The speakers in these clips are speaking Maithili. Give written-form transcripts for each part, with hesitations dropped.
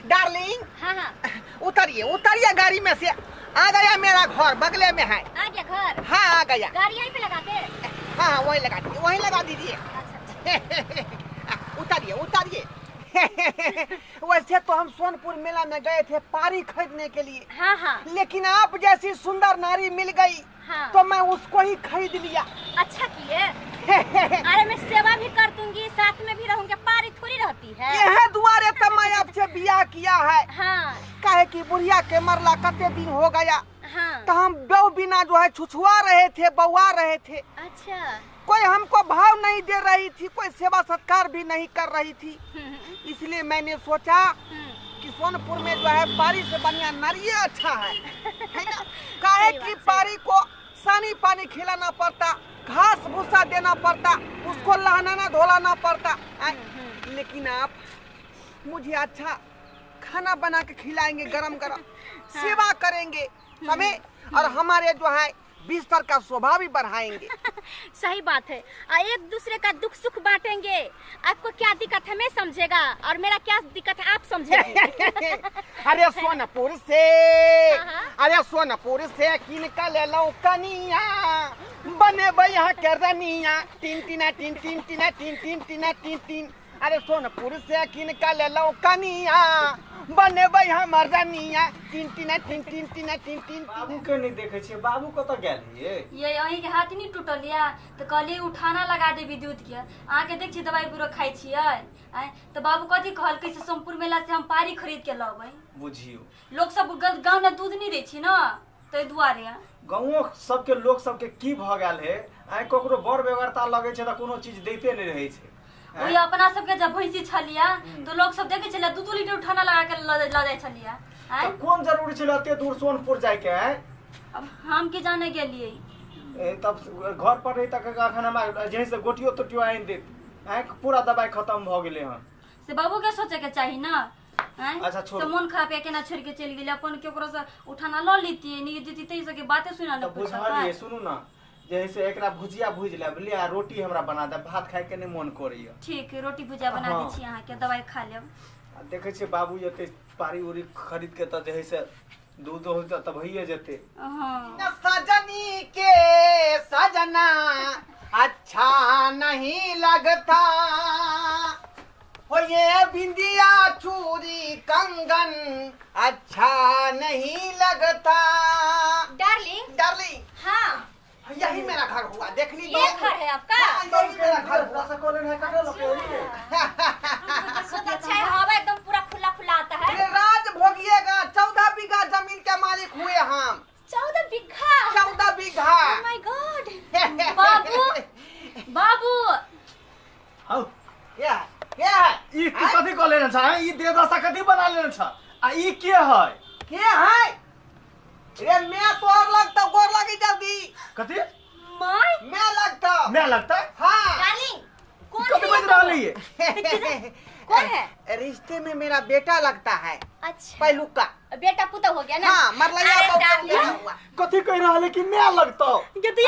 डार्लिंग। हाँ हाँ, उतरिए उतरिए गाड़ी में से। आ गया मेरा घर, बगले में है। आ गया घर? हाँ आ गया। गाड़ी यहीं पे लगा दे? हाँ हाँ वहीं लगा दीजिए, वहीं लगा दीजिए। अच्छा। उतारिए उतारिए। वैसे तो हम सोनपुर मेला में गए थे पारी खरीदने के लिए। हाँ हाँ। लेकिन आप जैसी सुंदर नारी मिल गई। हाँ। तो मैं उसको ही खरीद लिया। अच्छा किए। अरे मैं सेवा भी कर दूंगी, साथ में भी रहूंगी, पारी थोड़ी रहती है। यह दुआरे तो मैं आपसे बियाह किया है। हाँ। काहे कि बुढ़िया के मरला कते दिन हो गया। हाँ। तो हम बेव बिना जो है छुछुआ रहे थे, बउआ रहे थे। अच्छा। कोई हमको भाव नहीं दे रही थी, कोई सेवा सत्कार भी नहीं कर रही थी। इसलिए मैंने सोचा कि सोनपुर में जो है पारी से बढ़िया नारिये अच्छा है ना? काहे कि पारी को सानी पानी खिलाना पड़ता, घास भूसा देना पड़ता, उसको नहलाना धोलाना पड़ता। लेकिन आप मुझे अच्छा खाना बना के खिलाएंगे, गरम गरम। हाँ। सेवा करेंगे हमें, और हमारे जो है बिस्तर का शोभा भी बढ़ाएंगे। सही बात है। एक दूसरे का दुख सुख बांटेंगे। आपको क्या दिक्कत है मैं समझेगा, और मेरा क्या दिक्कत है आप समझेंगे। अरे सोनपुर से, अरे सोनपुर से किन का ले लो कनिया, बने भैया के रनिया, तीन तीना तीन तीन तीना तीन तीन तीना तीन तीन। अरे सोनपुर से किन का ले लो कनिया, बने भैया मर्दानिया, तीन तीना तीन तीन तीना तीन तीन। बाबू के नहीं देखे छियै, बाबू कतऽ गेल ये? ये अहीं के हाथ नहीं टूटल या तो कहली उठाना लगा दे विद्युत के। अहाँ के देख छी दवाई पूरा खाइ छियै। आय तो बाबू कथी कहलकै से सोमपुर मेला से हम पारी खरीद के लबै। बुझियो लोग सब गाँव में दूध नहीं दै छी ना, तै दुआरे गाँवो सबके लोग सबके की भऽ गेल है। आइ ककरो बड़ बेगरता लगै छै तऽ कोनो चीज दैते नहि रहै छै। वही अपना सबके जब भैंसी छलिया तो लोग सब देखे छलिया 2-2 लीटर उठाना लगा के ल जाय छलिया। तो कोन जरूरी छल एते दूर सोनपुर जाय के? अब हम के जाने गेलिए। ए तब घर पर रही तक अखन हमरा जहीं से गोटियो तोटियो आनि देत। आइ पूरा दवाई खत्म भ गेलै हन। से बाबू के सोचे के चाही ना। अच्छा छोड़, तो मन खराब है केना छोड़ के चलि गेलै। अपन केकरो से उठाना ल लीतिए, नहीं जीती तै सबके बाते सुना न। बुझलिए, सुनू ना, जैसे एकरा भुजिया भुज ले बुझलिए, आ रोटी हमरा बना दे, भात खाय के नहीं मन करैया। ठीक है, रोटी भुजिया बना दै छी अहाँ के, दवाई खा लेब। आ देखै छियै बाबू जते पारी उरी खरीद के त जे से दूध होत त भइए जते। हां। सजनी के सजना अच्छा नहीं लगता, हो ये बिंदिया चूड़ी कंगन अच्छा नहीं लगता। Darling darling. हाँ यही मेरा घर हुआ, देख लीजिए। ये घर है आपका? हाँ, यही मेरा घर हुआ। बहुत अच्छा है, हवा एकदम पूरा खुला खुला आता है। ये राज भोगिएगा, 14 बीघा जमीन के मालिक हुए हम। 14 बीघा? 14 बीघा। ओह my God. बाबू बाबू हां, क्या क्या है ई कथि क लेने छ? ई दे दशा कथि बना लेने छ? आ ई के है? के है रे? मैं तोर लगता, गोर लगी जल्दी। कथि? मैं लगता, मैं लगता। हाँ डार्लिंग, कौन कथि बज रहल है? कौन है? रिश्ते में मेरा बेटा लगता है। अच्छा, पहलुका बेटा पुता हो गया ना? हाँ, मरलैया बाबू के हुआ। कथि कह रहल है कि मैं लगता? के दे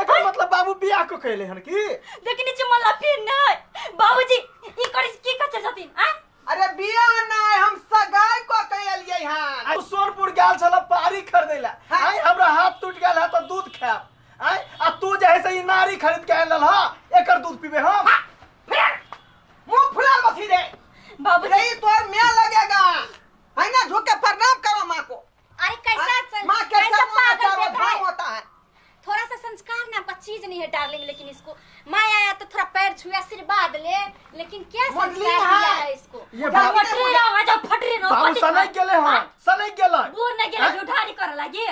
एकर मतलब बाबू बियाह को कहले हन की? देखि नीचे मल्ला फिर नहीं। बाबूजी ई करी की कचर छथिन? आ अरे बियाह नहीं, हम सगाई को कइलिए हन। आ सोनपुर गेल छल पारी खरीदै ला। आइ हमरा हाथ टूट गेल है त दूध खाएब। आइ आ तू जे है से ई नारी खरीद के आनल ह, एकर दूध पीबे हम। मुंह फुला बसी दे बाबूजी। नहीं तोर मैं लगेगा है ना, झुक के प्रणाम करो माँ को। अरे कैसा माँ कैसा पागल भाव होता है। थोड़ा सा संस्कार नाम का चीज नहीं है डार्लिंग, लेकिन इसको माँ आया तो थोड़ा पैर छुआ आशीर्वाद ले, लेकिन क्या संस्कार दिया है इसको। ये फटरी रहो, आज फटरी रहो। बाबू सनै गेले हन, सनै गेलै, बूढ़ न गेलै, उठारी कर लागी।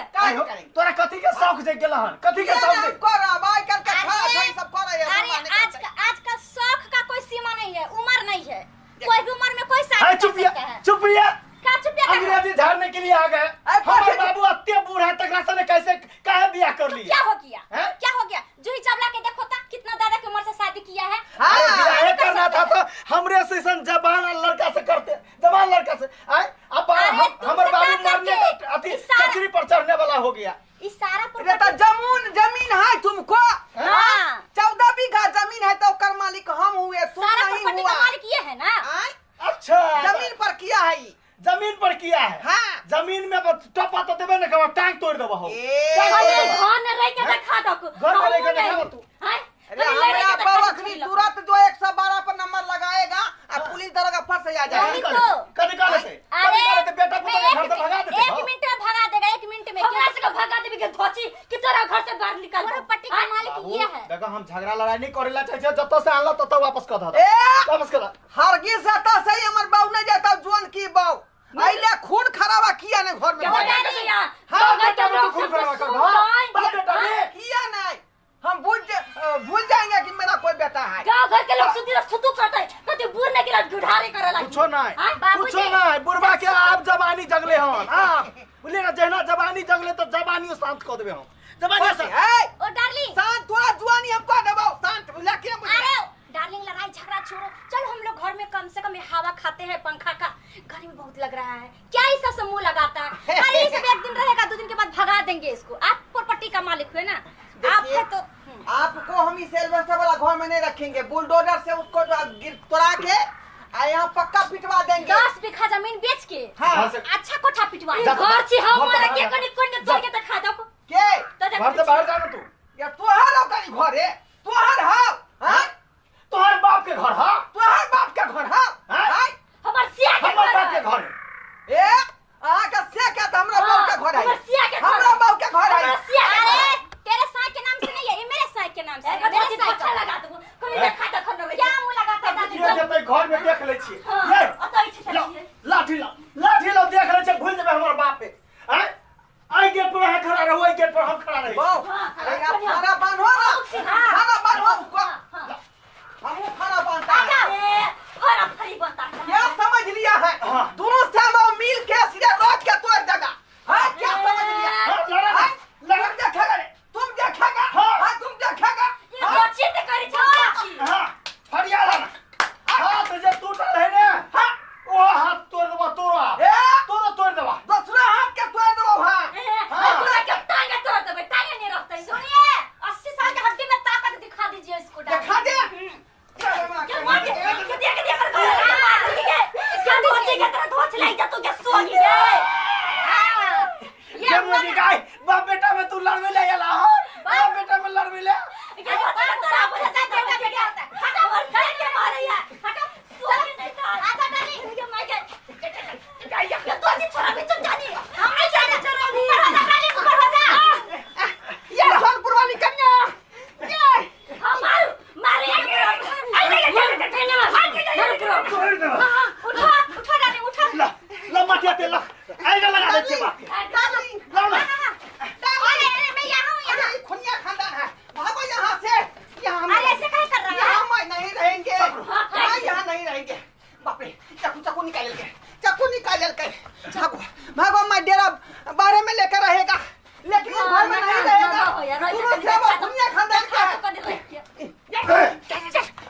तोरा कथि के शौक जे गेल हन? कथि के शौक जे करब आइ काल के खा सब सब करे है। अरे आज का शौक का कोई सीमा नहीं है, उम्र नहीं है, कोई भी उम्र में कोई शादी कर सकता है। चुप या, का चुप या? अंग्रेजी झाड़ने के लिए आ गए। हमारे बाबू अत्ते बूढ़ है तकरा से कैसे काहे बियाह कर लिया? क्या हो गया? क्या हो गया? जूही चावला के देखो ता कितना दादा की उम्र से शादी किया है। हां, बियाह करना था तो हमरे से जवान लड़का से करते, जवान लड़का से। आए अब हमर बाबू मरने अथी चक्री पर चढ़ने वाला हो गया। इस सारा रे तो जमीन जमीन है तुमको। हां, 14 बीघा जमीन है तो ओकर मालिक हम हुए, तुम सारा नहीं प्रॉपर्टी हुआ। का मालिक ये है ना। अच्छा, जमीन पर किया है। जमीन पर किया है। हाँ। जमीन में टपा तो देबे न करबा, टांग तोड़ देबा हो। घर में रह के देखा दक, घर में रह के देखा तू। अरे हमरा बाबा अखनी तुरंत जो 112 पर नंबर लगाएगा आ पुलिस दरोगा फट से आ जाएगा। कभी कह लेते, कभी कह लेते बेटा पुत्र घर से भगा देते। 1 मिनट में भगा देगा, 1 मिनट में। हमरा से भगा देबे के धोची कि तोरा घर से बाहर निकाल। प्रॉपर्टी का मालिक ये है। देखो हम झगड़ा लड़ाई नहीं करेला चाहे छै, जतऽ से आनला ततऽ वापस कर द, वापस कर द। हरगिज से त सही हमर बाऊ नहीं जाता जोन की बाऊ आइले खून खराबा किया नहीं घर में। हां बेटा में खून खराबा कर बाप बेटा में किया नहीं। हम भूल जाएंगे कि मेरा कोई बेटा है। गांव घर के लोग सुती सुतु करते कते बूढ़ ने गिला ढुढारे करे लागी। कुछो नहीं, कुछो नहीं। बुढ़वा के आप जवानी जगले हन, आप बोलिए ना जहना जवानी जगले तो जवानी शांत कर देबे हम। जवानी शांत है ओ डार्लिंग, शांत थोड़ा जवानी हमको दबाओ शांत बुला के मुझे। अरे डार्लिंग लड़ाई झगड़ा छोड़ो, चलो हम लोग घर में कम से कम हवा खाते हैं, पंखा का गर्मी बहुत लग रहा है। क्या ये सब मुंह लगाता है? अरे ये सब एक दिन रहेगा, 2 दिन के बाद भगा देंगे इसको। आप प्रॉपर्टी का मालिक हुए ना आप है तो आपको हम इस एल्बेस्टर वाला घर में नहीं रखेंगे। बुलडोजर से उसको गिर तोड़ा के यहाँ पक्का पिटवा देंगे। 10 बीघा जमीन बेच के। हाँ। अच्छा कोठा पिटवा। घर छी हमारा के कनी कोन तोड़ के त खा दो के घर से बाहर जा ना तू। या तोहर ओकरी घर है, तोहर हां। हां तोहर बाप के घर हां, तोहर बाप के घर हां। हां हमर सिया के हमर बाप के घर ए आ के सिया के त हमरा बाप के घर है, हमरा हमरा बाप के घर है। अरे तेरे साई के नाम से नहीं है, ये मेरे साई के नाम से है। मेरे साई का लगा दो कोई देखा त खन क्या मुंह लगाता दादी ये जतै घर में देख ले छी। ये अतै छी लाठी ला, लाठी ला देख ले छी, भूल जेबै हमर बाप पे। हैं आई गेट पर अहाँ खड़ा रहू, आई गेट पर हम खड़ा रही। अरे खाना बांधो ना, खाना बांधो उसको। हम खाना बांधता है, खाना फरी बनता है। क्या समझ लिया है? दोनों सालों मिल के सीधा रोज के तोड़ देगा। हां क्या समझ लिया? लड़ा लड़ा देखेगा तुम देखेगा। हां तुम देखेगा। ये बच्चे ते करी छी। हां फरिया ला हाथ जे टूटल है ने। हां ओ हाथ तोड़ देबा, तोरो तोरो तोड़ देबा, दूसरा हाथ के तोड़ देबा। हां हां पूरा के टांग तोड़ देबे, टांग नहीं रहतै। सुनिए 80 साल के हड्डी में ताकत दिखा दीजिए इसको। दिखा दे के मार के के दे के दे कर मार के क्या धोची के तरह धोच लाई जा तू के सोगी गे। हां ये मोदी गाय बाप बेटा में तू लड़वे ले आला हो, बाप बेटा में लड़वे ले। के तोरा बोले जा बेटा बेटा हटा और के मारे यार हटा सोगी नहीं था। आजा डार्लिंग के मार के ये तो जी छोरा भी चुप जानी हम नहीं जाने। ऊपर हो जा डार्लिंग, ऊपर हो जा। ये सोनपुर वाली कन्या ये हम मारू मारे आई नहीं तोड़ देबा। उठो उठो डार्लिंग उठो। ला ला माटिया ते ला आइगा लगा दे छे बाप। डार्लिंग ला ला अरे अरे मैं यहाँ हूँ, यहाँ। ये खुनिया खानदान है, भागो यहाँ से। यहाँ हम अरे ऐसे काहे कर रहा है? यहाँ हम नहीं रहेंगे, हम यहाँ नहीं रहेंगे। बाप रे चाकू चाकू निकाल के, चाकू निकाल के भागो भागो। मैं डेरा बारे में लेकर रहेगा लेकिन घर में नहीं रहेगा। दोनों सेवा खुनिया खानदान का है।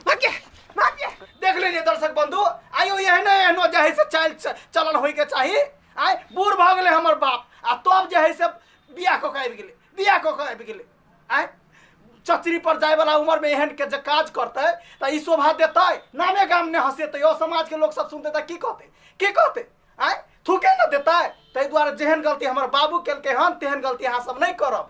भाग्य भाग्य देख लेलिए दर्शक बंधु, आयो एहने एहनो जे है से चाल चलन होय के चाही। आय बूढ़ भऽ गेलै हमर बाप आ तब जे है से बियाह कऽ के आबि गेलै, बियाह कऽ के आबि गेलै। आय चचरी पर जाय वाला उम्र में एहन के जे काज करतै तऽ ई शोभा देतै, नामे गाम ने हंसेतै, यो समाज के लोक सब सुनतै तऽ की कहतै, की कहतै? आय थूके न देतै। ताहि दुआरे जेहन गलती हमर बाबू केलकै हन तेहन गलती अहाँ सब नहि करब।